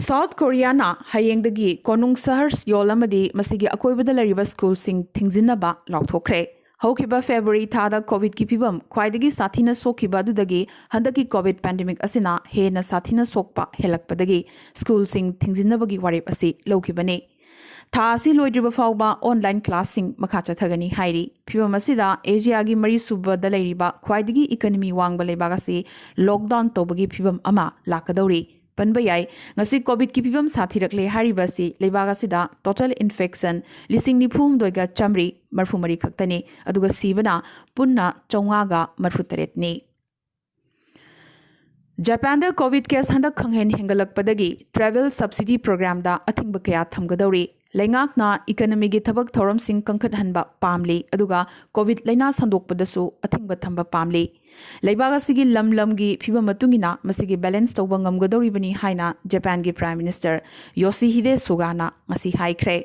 ꯁꯥꯎꯠ ꯀꯣꯔꯤꯌꯥꯅ ꯍꯌꯦꯡꯗꯒꯤ ꯀꯣꯅꯨꯡ ꯁꯍꯔ ꯁꯤꯌꯣꯜ ꯑꯃꯗꯤ ꯃꯁꯤꯒꯤ ꯑꯀꯣꯏꯕꯗ ꯂꯩꯔꯤꯕ ꯁ꯭ꯀꯨꯜꯁꯤꯡ ꯊꯤꯡꯖꯤꯟꯅꯕ ꯂꯥꯎꯊꯣꯛꯈ꯭ꯔꯦ꯫ ꯍꯧꯈꯤꯕ ꯐꯦꯕ꯭ꯔꯨꯋꯥꯔꯤ ꯊꯥꯗ ꯀꯣꯚꯤꯗꯀꯤ ꯐꯤꯚꯝ ꯈ꯭ꯋꯥꯏꯗꯒꯤ ꯁꯥꯊꯤꯅ ꯁꯣꯛꯈꯤꯕ ꯑꯗꯨꯗꯒꯤ ꯍꯟꯗꯛꯀꯤ ꯀꯣꯚꯤꯗ ꯄꯦꯟꯗꯦꯃꯤꯛ ꯑꯁꯤꯅ ꯍꯦꯟꯅ ꯁꯥꯊꯤꯅ ꯁꯣꯛꯄ ꯍꯦꯜꯂꯛꯄꯗꯒꯤ ꯁ꯭ꯀꯨꯜꯁꯤꯡ ꯊꯤꯡꯖꯤꯟꯅꯕꯒꯤ ꯋꯥꯔꯦꯞ ꯑꯁꯤ ꯂꯧꯈꯤꯕꯅꯤ꯫ ꯊꯥ ꯑꯁꯤ ꯂꯣꯏꯗ꯭ꯔꯤꯕ ꯐꯥꯎꯕ ꯑꯣꯟꯂꯥꯏꯟ ꯀ꯭ꯂꯥꯁꯁꯤꯡ ꯃꯈꯥ ꯆꯠꯊꯒꯅꯤ ꯍꯥꯏꯔꯤ꯫ ꯐꯤꯚꯝ ꯑꯁꯤꯗ ꯑꯦꯁꯤꯌꯥꯒꯤ ꯃꯔꯤꯁꯨꯕꯗ ꯂꯩꯔꯤꯕ ꯈ꯭ꯋꯥꯏꯗꯒꯤ ꯏꯀꯅꯃꯤ ꯋꯥꯡꯕ ꯂꯩꯕꯥꯛ ꯑꯁꯤ ꯂꯣꯛꯗꯥꯎꯟ ꯇꯧꯕꯒꯤ ꯐꯤꯚꯝ ꯑꯃ ꯂꯥꯛꯀꯗꯧꯔꯤ꯫ ꯄꯟꯕ ꯌꯥꯏ, ꯉꯁꯤ ꯀꯣꯚꯤꯗꯀꯤ ꯐꯤꯚꯝ ꯁꯥꯊꯤꯔꯛꯂꯦ ꯍꯥꯏꯔꯤꯕ ꯑꯁꯤ ꯂꯩꯕꯥꯛ ꯑꯁꯤꯗ ꯇꯣꯇꯦꯜ ꯏꯟꯐꯦꯛꯁꯟ ꯂꯤꯁꯤꯡ ꯅꯤꯐꯨ ꯍꯨꯝꯗꯣꯏꯒ ꯆꯥꯃꯔꯤ ꯃꯔꯤꯐꯨ ꯃꯔꯤ ꯈꯛꯇꯅꯤ, ꯑꯗꯨꯒ ꯁꯤꯕꯅ ꯄꯨꯟꯅ ꯆꯥꯝꯃꯉꯥꯒ ꯃꯔꯤꯐꯨ ꯇꯔꯦꯠꯅꯤ꯫ ꯖꯄꯥꯟꯗ ꯀꯣꯚꯤꯗ ꯀꯦꯁ ꯍꯟꯗꯛ ꯈꯪꯍꯦꯟ ꯍꯦꯟꯒꯠꯂꯛꯄꯗꯒꯤ ꯇ꯭ꯔꯦꯚꯦꯜ ꯁꯕꯁꯤꯗꯤ ꯄ꯭ꯔꯣꯒ꯭ꯔꯥꯝꯗ ꯑꯊꯤꯡꯕ ꯀꯌꯥ ꯊꯝꯒꯗꯧꯔꯤ꯫ ꯂꯩꯉꯥꯛꯅ ꯏꯀꯅꯃꯤꯒꯤ ꯊꯕꯛ ꯊꯧꯔꯝꯁꯤꯡ ꯀꯟꯈꯠꯍꯟꯕ ꯄꯥꯝꯂꯤ, ꯑꯗꯨꯒ ꯀꯣꯚꯤꯗ ꯂꯩꯅꯥ ꯁꯟꯗꯣꯛꯄꯗꯁꯨ ꯑꯊꯤꯡꯕ ꯊꯝꯕ ꯄꯥꯝꯂꯤ꯫ ꯂꯩꯕꯥꯛ ꯑꯁꯤꯒꯤ ꯂꯝ ꯂꯝꯒꯤ ꯐꯤꯕꯝ ꯃꯇꯨꯡ ꯏꯟꯅ ꯃꯁꯤꯒꯤ ꯕꯦꯂꯦꯟꯁ ꯇꯧꯕ ꯉꯝꯒꯗꯧꯔꯤꯕꯅꯤ ꯍꯥꯏꯅ ꯖꯄꯥꯟꯒꯤ ꯄ꯭ꯔꯥꯏꯝ ꯃꯤꯅꯤꯁꯇꯔ ꯌꯣꯁꯤꯍꯤꯗꯦ ꯁꯨꯒꯥꯅ ꯉꯁꯤ ꯍꯥꯏꯈ꯭ꯔꯦ꯫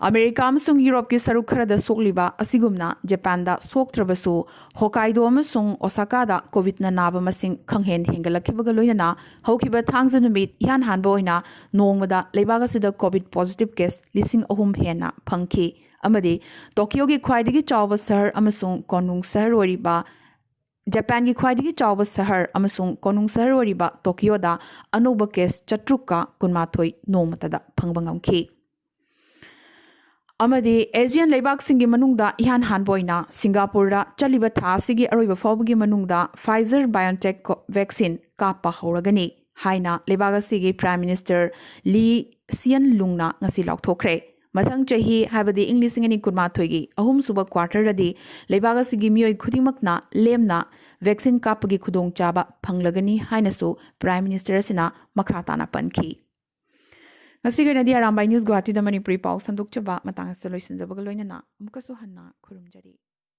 ꯑꯃꯦꯔꯤꯀꯥ ꯑꯃꯁꯨꯡ ꯌꯨꯔꯣꯞꯀꯤ ꯁꯔꯨꯛ ꯈꯔꯗ ꯁꯣꯛꯂꯤꯕ ꯑꯁꯤꯒꯨꯝꯅ ꯖꯄꯥꯟꯗ ꯁꯣꯛꯇ꯭ꯔꯕꯁꯨ, ꯍꯣꯀꯥꯏꯗꯣ ꯑꯃꯁꯨꯡ ꯑꯣꯁꯥꯀꯥꯗ ꯀꯣꯚꯤꯗꯅ ꯅꯥꯕ ꯃꯁꯤꯡ ꯈꯪꯍꯦꯟ ꯍꯦꯟꯒꯠꯂꯛꯈꯤꯕꯒ ꯂꯣꯏꯅꯅ ꯍꯧꯈꯤꯕ ꯊꯥꯡꯖ ꯅꯨꯃꯤꯠ ꯏꯍꯥꯟ ꯍꯥꯟꯕ ꯑꯣꯏꯅ ꯅꯣꯡꯃꯗ ꯂꯩꯕꯥꯛ ꯑꯁꯤꯗ ꯀꯣꯚꯤꯗ ꯄꯣꯖꯤꯇꯤꯚ ꯀꯦꯁ ꯂꯤꯁꯤꯡ ꯑꯍꯨꯝ ꯍꯦꯟꯅ ꯐꯪꯈꯤ, ꯑꯃꯗꯤ ꯇꯣꯀꯤꯌꯣꯒꯤ ꯈ꯭ꯋꯥꯏꯗꯒꯤ ꯆꯥꯎꯕ ꯁꯍꯔ ꯑꯃꯁꯨꯡ ꯀꯣꯅꯨꯡ ꯁꯍꯔ ꯑꯣꯏꯔꯤꯕ, ꯖꯄꯥꯟꯒꯤ ꯈ꯭ꯋꯥꯏꯗꯒꯤ ꯆꯥꯎꯕ ꯁꯍꯔ ꯑꯃꯁꯨꯡ ꯀꯣꯅꯨꯡ ꯁꯍꯔ ꯑꯣꯏꯔꯤꯕ ꯇꯣꯀꯤꯌꯣꯗ ꯑꯅꯧꯕ ꯀꯦꯁ ꯆꯥꯇ꯭ꯔꯨꯛꯀ ꯀꯨꯟꯃꯥꯊꯣꯏ ꯅꯣꯡꯃꯇꯗ ꯐꯪꯕ ꯉꯝꯈꯤ꯫ ꯑꯃꯗꯤ ꯑꯦꯁꯤꯌꯥꯟ ꯂꯩꯕꯥꯛꯁꯤꯡꯒꯤ ꯃꯅꯨꯡꯗ ꯏꯍꯥꯟ ꯍꯥꯟꯕ ꯑꯣꯏꯅ ꯁꯤꯡꯒꯥꯄꯨꯔꯗ ꯆꯠꯂꯤꯕ ꯊꯥ ꯑꯁꯤꯒꯤ ꯑꯔꯣꯏꯕ ꯐꯥꯎꯕꯒꯤ ꯃꯅꯨꯡꯗ Pfizer BioNTech ꯀꯣ-, ꯚꯦꯛꯁꯤꯟ ꯀꯥꯞꯄ ꯍꯧꯔꯒꯅꯤ ꯍꯥꯏꯅ ꯂꯩꯕꯥꯛ ꯑꯁꯤꯒꯤ ꯄ꯭ꯔꯥꯏꯝ ꯃꯤꯅꯤꯁꯇꯔ ꯂꯤ ꯁꯤꯌꯟ ꯂꯨꯡꯅ ꯉꯁꯤ ꯂꯥꯎꯊꯣꯛꯈ꯭ꯔꯦ꯫ ꯃꯊꯪ ꯆꯍꯤ, ꯍꯥꯏꯕꯗꯤ ꯏꯪ ꯂꯤꯁꯤꯡ ꯑꯅꯤ ꯀꯨꯟꯃꯥꯊꯣꯏꯒꯤ ꯑꯍꯨꯝꯁꯨꯕ ꯀ꯭ꯋꯥꯔꯇꯔꯗꯗꯤ ꯂꯩꯕꯥꯛ ꯑꯁꯤꯒꯤ ꯃꯤꯑꯣꯏ ꯈꯨꯗꯤꯡꯃꯛꯅ ꯂꯦꯝꯅ ꯚꯦꯛꯁꯤꯟ ꯀꯥꯞꯄꯒꯤ ꯈꯨꯗꯣꯡꯆꯥꯕ ꯐꯪꯂꯒꯅꯤ ꯍꯥꯏꯅꯁꯨ ꯄ꯭ꯔꯥꯏꯝ ꯃꯤꯅꯤꯁꯇꯔ ꯑꯁꯤꯅ ꯃꯈꯥ ꯇꯥꯅ ꯄꯟꯈꯤ꯫ ꯉꯁꯤꯒꯤ ꯑꯣꯏꯅꯗꯤ ꯑꯔꯥꯝꯕꯥꯏ ꯅ꯭ꯌꯨꯁ ꯒꯨꯋꯥꯍꯥꯇꯤꯗ ꯃꯅꯤꯄꯨꯔꯤ ꯄꯥꯎ ꯁꯟꯗꯣꯛꯆꯕ ꯃꯇꯥꯡ ꯑꯁꯤꯗ ꯂꯣꯏꯁꯤꯟꯖꯕꯒ ꯂꯣꯏꯅꯅ ꯑꯃꯨꯛꯀꯁꯨ ꯍꯟꯅ ꯈꯨꯔꯨꯝꯖꯔꯤ꯫